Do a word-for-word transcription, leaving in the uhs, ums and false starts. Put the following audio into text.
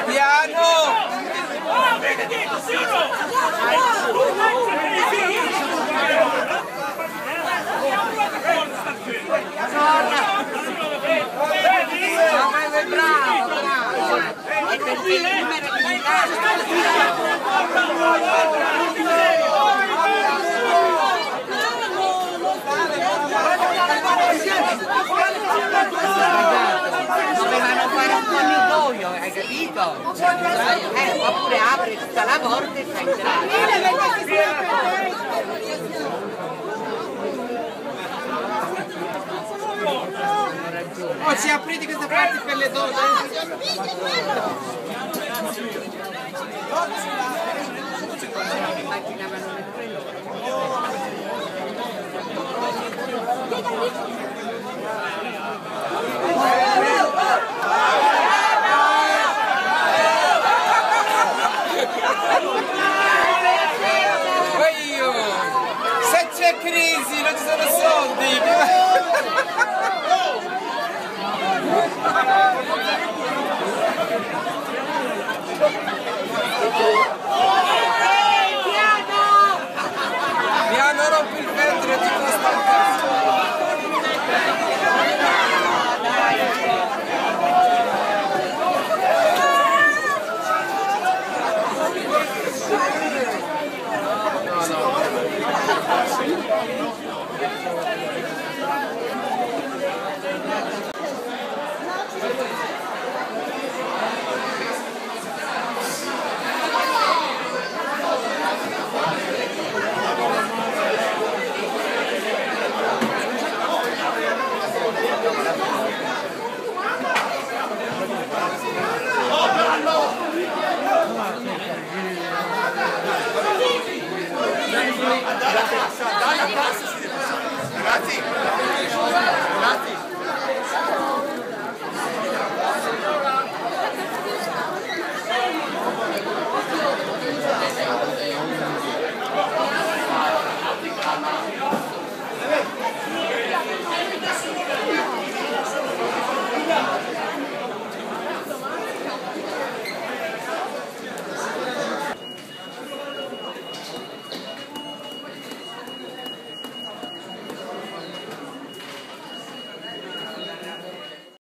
Piano! Bravo, bravo. Dovevano fare un corridoio, hai capito? Eh, oppure apri tutta la porta e fai entrare. Oh, se aprite questa parte per le donne. Oi, io. Se c'è crisi, non ci sono soldi. Piano, rompi il ventre, ti costa un cazzo.